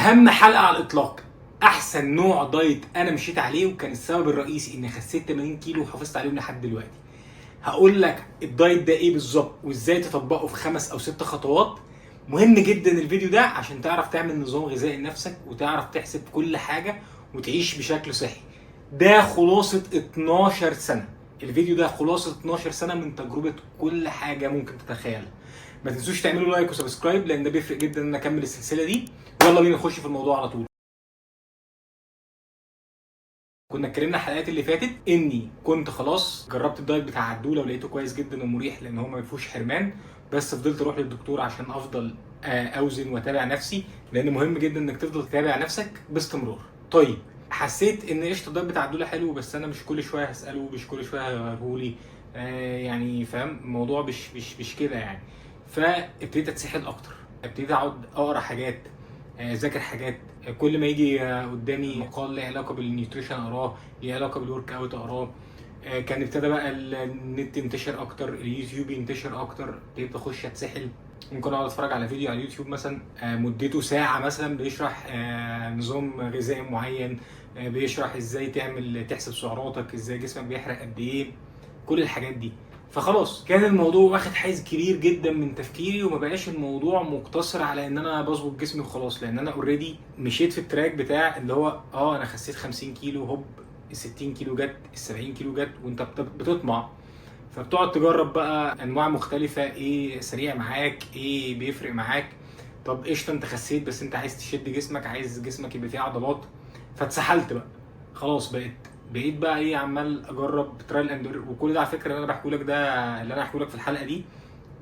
اهم حلقة على الاطلاق، احسن نوع دايت انا مشيت عليه وكان السبب الرئيسي اني خسيت 80 كيلو وحافظت عليهم لحد دلوقتي. هقول لك الدايت ده ايه بالظبط وازاي تطبقه في 5 او 6 خطوات. مهم جدا الفيديو ده عشان تعرف تعمل نظام غذائي لنفسك وتعرف تحسب كل حاجة وتعيش بشكل صحي. ده خلاصه 12 سنة، الفيديو ده خلاصه 12 سنة من تجربه كل حاجة ممكن تتخيلها. ما تنسوش تعملوا like و subscribe لان ده بيفرق جدا ان اكمل السلسلة دي. يلا بينا نخش في الموضوع على طول. كنا اتكلمنا الحلقات اللي فاتت اني كنت خلاص جربت الدايت بتاع عدوله ولقيته كويس جدا ومريح لان هو ما فيهوش حرمان، بس فضلت اروح للدكتور عشان افضل اوزن واتابع نفسي، لان مهم جدا انك تفضل تتابع نفسك باستمرار. طيب حسيت ان قشطه الدايت بتاع عدوله حلو، بس انا مش كل شوية هساله، مش كل شوية هيغيرهولي، يعني فاهم الموضوع مش كده يعني. فابتديت اتسحل اكتر، ابتديت اقعد اقرا حاجات، اذاكر حاجات، كل ما يجي قدامي مقال له علاقة بال nutrition اقراه، ليه علاقة بال workout اقراه. كان ابتدى بقى النت ينتشر اكتر، اليوتيوب ينتشر اكتر، ابتديت اخش اتسحل. ممكن اقعد اتفرج على فيديو على اليوتيوب مثلا مدته ساعة مثلا بيشرح نظام غذائي معين، بيشرح ازاي تعمل تحسب سعراتك، ازاي جسمك بيحرق قد ايه، كل الحاجات دي. فخلاص كان الموضوع واخد حيز كبير جدا من تفكيري، وما بقاش الموضوع مقتصر على ان انا بظبط جسمي وخلاص، لان انا already مشيت في ال track بتاع اللي هو انا خسيت 50 كيلو، هوب ال 60 كيلو جت، ال 70 كيلو جت، وانت بتطمع، فبتقعد تجرب بقى انواع مختلفة، ايه سريع معاك، ايه بيفرق معاك. طب قشطه انت خسيت بس انت عايز تشد جسمك، عايز جسمك يبقى فيه عضلات، فاتسحلت بقى خلاص، بقيت بقى ايه عمال اجرب trial and error. وكل ده على فكرة اللي انا بحكيه لك ده، اللي انا هحكيه لك في الحلقة دي،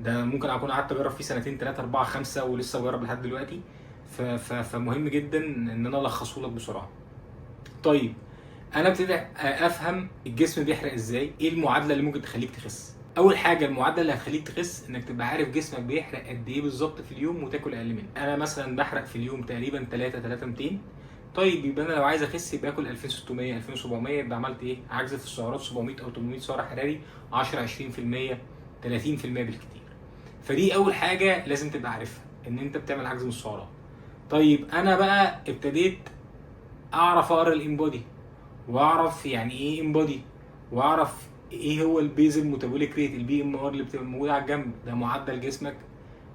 ده ممكن اكون قعدت اجرب فيه سنتين 3 4 5 ولسه بجرب لحد دلوقتي. فمهم جدا ان انا الخصه لك بسرعة. طيب انا ابتدي افهم الجسم بيحرق ازاي، ايه المعادلة اللي ممكن تخليك تخس. اول حاجة المعادلة اللي هتخليك تخس انك تبقى عارف جسمك بيحرق قد ايه بالظبط في اليوم وتاكل اقل منه. انا مثلا بحرق في اليوم تقريبا 3 3200، طيب يبقى انا لو عايز اخس يبقى اكل 2600 2700، يبقى عملت ايه؟ عجز في السعرات 700 او 800 سعر حراري، 10 20% 30% بالكتير. فدي اول حاجة لازم تبقى عارفها، ان انت بتعمل عجز من السعرات. طيب انا بقى ابتديت اعرف اقرا ال InBody، واعرف يعني ايه InBody، واعرف ايه هو ال basal metabolic rate، ال BMR اللي بتبقى موجودة على الجنب ده، معدل جسمك،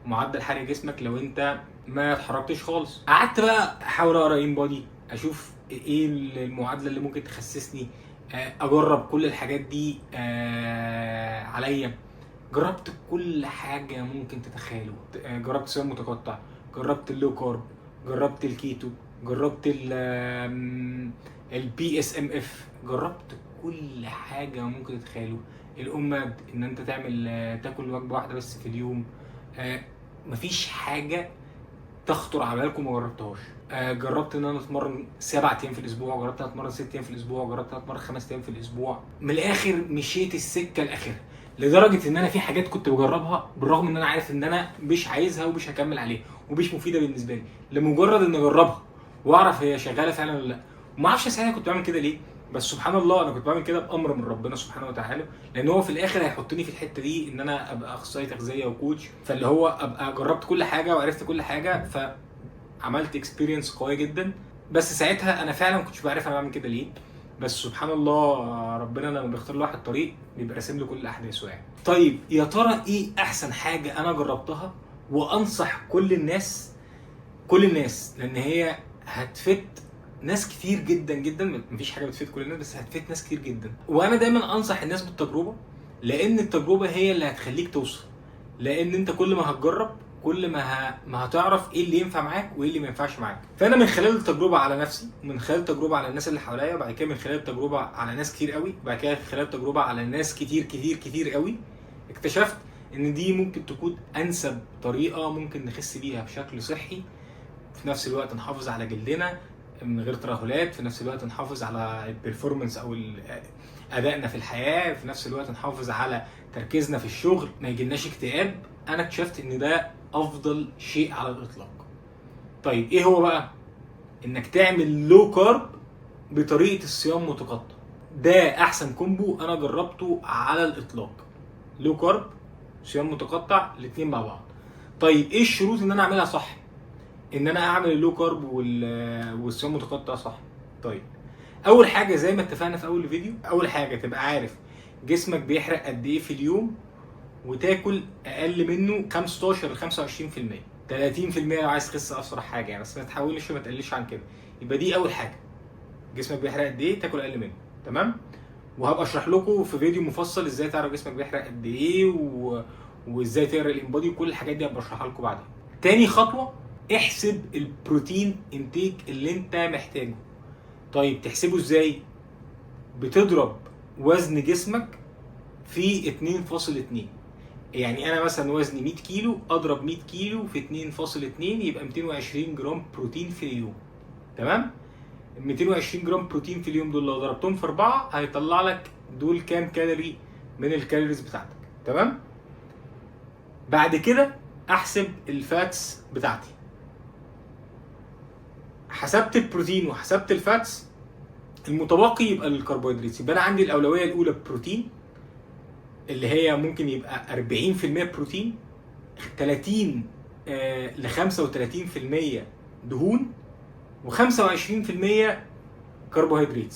معدل حرق جسمك لو انت ما اتحركتش خالص. قعدت بقى احاول اقرا InBody، اشوف ايه المعادلة اللي ممكن تخسسني، اجرب كل الحاجات دي عليا. جربت كل حاجة ممكن تتخيلوها، جربت صيام متقطع، جربت ال low carb، جربت الكيتو، جربت ال PSMF، جربت كل حاجة ممكن تتخيلوها. ال OMAD، ان انت تعمل تاكل وجبة واحدة بس في اليوم، مفيش حاجة تخطر على بالكم ما جربتهاش. جربت ان انا اتمرن 7 ايام في الاسبوع، جربت ان انا اتمرن 6 ايام في الاسبوع، جربت ان انا اتمرن 5 ايام في الاسبوع. من الاخر مشيت السكة الاخيرة، لدرجة ان انا في حاجات كنت بجربها بالرغم ان انا عارف ان انا مش عايزها ومش هكمل عليها ومش مفيدة بالنسبة لي، لمجرد ان اجربها واعرف هي شغالة فعلا ولا لا. وما اعرفش ساعتها كنت بعمل كده ليه، بس سبحان الله انا كنت بعمل كده بامر من ربنا سبحانه وتعالى، لان هو في الاخر هيحطني في الحتة دي ان انا ابقى اخصائي تغذية و coach، فاللي هو ابقى جربت كل حاجة وعرفت كل حاجة، فعملت experience قوية جدا. بس ساعتها انا فعلا ما كنتش بعرف انا بعمل كده ليه، بس سبحان الله ربنا لما بيختار لواحد طريق بيبقى راسم له كل احداثه يعني. طيب يا ترى ايه احسن حاجة انا جربتها وانصح كل الناس، كل الناس، لان هي هتفت ناس كتير جدا جدا، مفيش حاجة بتفيد كل الناس بس هتفيد ناس كتير جدا. وانا دايما انصح الناس بالتجربة، لان التجربة هي اللي هتخليك توصل، لان انت كل ما هتجرب كل ما هتعرف ايه اللي ينفع معاك وايه اللي ما ينفعش معاك. فانا من خلال التجربة على نفسي، ومن خلال التجربة على الناس اللي حواليا، وبعد كده من خلال التجربة على ناس كتير قوي، وبعد كده خلال التجربة على ناس كتير كتير كتير قوي، اكتشفت ان دي ممكن تكون انسب طريقه ممكن نخس بيها بشكل صحي، في نفس الوقت نحافظ على جلدنا من غير ترهلات، في نفس الوقت نحافظ على ال performance او ادائنا في الحياة، في نفس الوقت نحافظ على تركيزنا في الشغل، ما يجيلناش اكتئاب. انا اكتشفت ان ده افضل شيء على الاطلاق. طيب ايه هو بقى؟ انك تعمل low carb بطريقة الصيام متقطع. ده احسن combo انا جربته على الاطلاق، low carb صيام متقطع، الاتنين مع بعض. طيب ايه الشروط ان انا اعملها صح؟ ان انا اعمل ال low carb والصيام المتقطع صح؟ طيب، اول حاجة زي ما اتفقنا في اول فيديو، اول حاجة تبقى عارف جسمك بيحرق قد ايه في اليوم، وتاكل اقل منه 15 ل 25%، 30% لو عايز تخس اسرع حاجة يعني، بس ما تحاولش ما تقلش عن كده. يبقى دي اول حاجة، جسمك بيحرق قد ايه تاكل اقل منه، تمام؟ وهبقى اشرح لكم في فيديو مفصل ازاي تعرف جسمك بيحرق قد ايه وازاي تقرا ال InBody وكل الحاجات دي هبقى اشرحها لكم بعدين. تاني خطوة، احسب ال protein intake اللي انت محتاجه. طيب تحسبه ازاي؟ بتضرب وزن جسمك في 2.2. يعني انا مثلا وزني 100 كيلو، اضرب 100 كيلو في 2.2 يبقى 220 جرام بروتين في اليوم، تمام؟ 220 جرام بروتين في اليوم دول لو ضربتهم في 4 هيطلع لك دول كام كالوري من ال calories بتاعتك، تمام؟ بعد كده احسب ال fats بتاعتي. حسبت البروتين وحسبت ال fats، المتبقي يبقى الكربوهيدرات. يبقى انا عندي الاولوية الاولى بروتين، اللي هي ممكن يبقى 40% بروتين، 30 ل 35% دهون، و25% كربوهيدرات.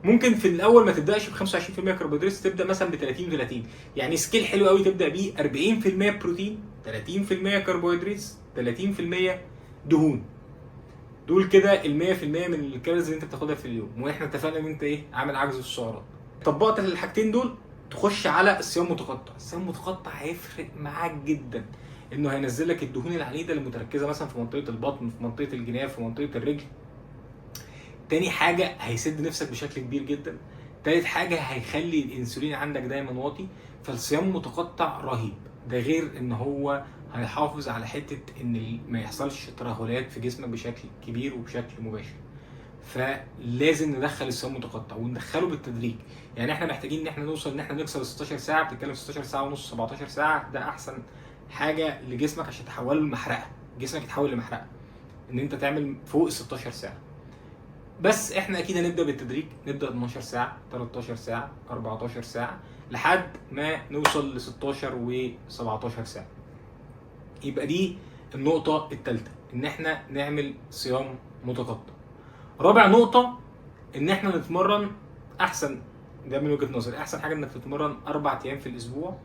ممكن في الاول ما تبداش ب 25% كربوهيدرات، تبدا مثلا ب 30 و30، يعني scale حلو قوي تبدا بيه 40% بروتين، 30% كربوهيدرات، 30% دهون. دول كده ال 100% من ال calories اللي انت بتاخدها في اليوم، واحنا اتفقنا ان انت ايه؟ عامل عجز في السعرات. طبقت الحاجتين دول، تخش على الصيام المتقطع. الصيام المتقطع هيفرق معاك جدا، انه هينزل لك الدهون العنيده المتركزه مثلا في منطقة البطن، في منطقة الجناب، في منطقة الرجل. تاني حاجة هيسد نفسك بشكل كبير جدا. تالت حاجة هيخلي الانسولين عندك دايما واطي. فالصيام المتقطع رهيب، ده غير ان هو هيحافظ على حتة ان ما يحصلش ترهلات في جسمك بشكل كبير وبشكل مباشر. فلازم ندخل الصيام المتقطع وندخله بالتدريج. يعني احنا محتاجين ان احنا نوصل ان احنا نكسر 16 ساعة، بتتكلم 16 ساعة ونص، 17 ساعة، ده احسن حاجة لجسمك عشان تحوله لمحرقه، جسمك يتحول لمحرقه ان انت تعمل فوق ال 16 ساعة. بس احنا اكيد هنبدا بالتدريج، نبدا 12 ساعة، 13 ساعة، 14 ساعة، لحد ما نوصل ل 16 و 17 ساعة. يبقى دي النقطة الثالثة، ان احنا نعمل صيام متقطع. رابع نقطة ان احنا نتمرن احسن، ده من وجهه نظري احسن حاجة انك تتمرن 4 ايام في الاسبوع،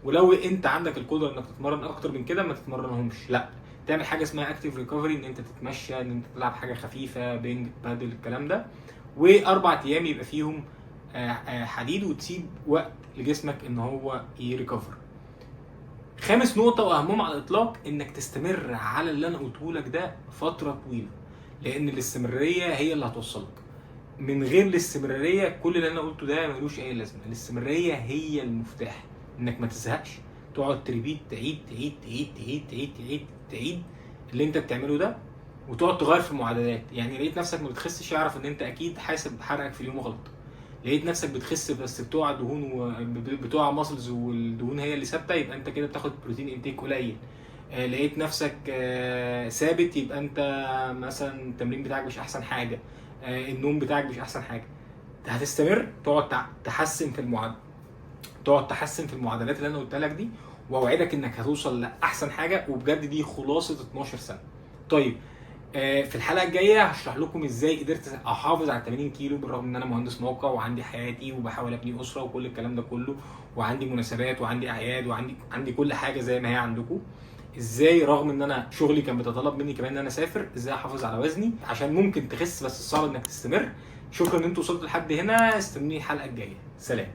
ولو انت عندك القدرة انك تتمرن اكتر من كده ما تتمرنهمش، لا تعمل حاجة اسمها active recovery، ان انت تتمشى، ان انت تلعب حاجة خفيفة، بينج، بادل، الكلام ده. واربع ايام يبقى فيهم حديد، وتسيب وقت لجسمك ان هو ي recover. خامس نقطة واهمهم على الاطلاق، انك تستمر على اللي انا قلته لك ده فترة طويلة، لان الاستمرارية هي اللي هتوصلك. من غير الاستمرارية كل اللي انا قلته ده ملوش اي لازمه. الاستمرارية هي المفتاح، انك ما تزهقش، تقعد ت repeat، تعيد تعيد تعيد تعيد تعيد تعيد تعيد اللي انت بتعمله ده، وتقعد تغير في المعادلات. يعني لقيت نفسك ما بتخسش، اعرف ان انت اكيد حاسب حرقك في اليوم غلط. لقيت نفسك بتخس بس بتقع دهون وبتقع muscles والدهون هي اللي ثابته، يبقى انت كده بتاخد protein intake قليل. لقيت نفسك ثابت، يبقى انت مثلا التمرين بتاعك مش احسن حاجة، النوم بتاعك مش احسن حاجة. هتستمر تقعد تحسن في المعادلة، تقعد تحسن في المعادلات اللي انا قلتها لك دي، واوعدك انك هتوصل لاحسن حاجة. وبجد دي خلاصه 12 سنة. طيب في الحلقة الجاية هشرح لكم ازاي قدرت احافظ على 80 كيلو بالرغم ان انا مهندس موقع وعندي حياتي وبحاول ابني اسره وكل الكلام ده كله، وعندي مناسبات وعندي اعياد وعندي كل حاجة زي ما هي عندكم. ازاي رغم ان انا شغلي كان بيتطلب مني كمان ان انا اسافر، ازاي احافظ على وزني، عشان ممكن تخس بس صعب انك تستمر. شكرا ان انتوا وصلتوا لحد هنا، استنوني الحلقة الجاية. سلام.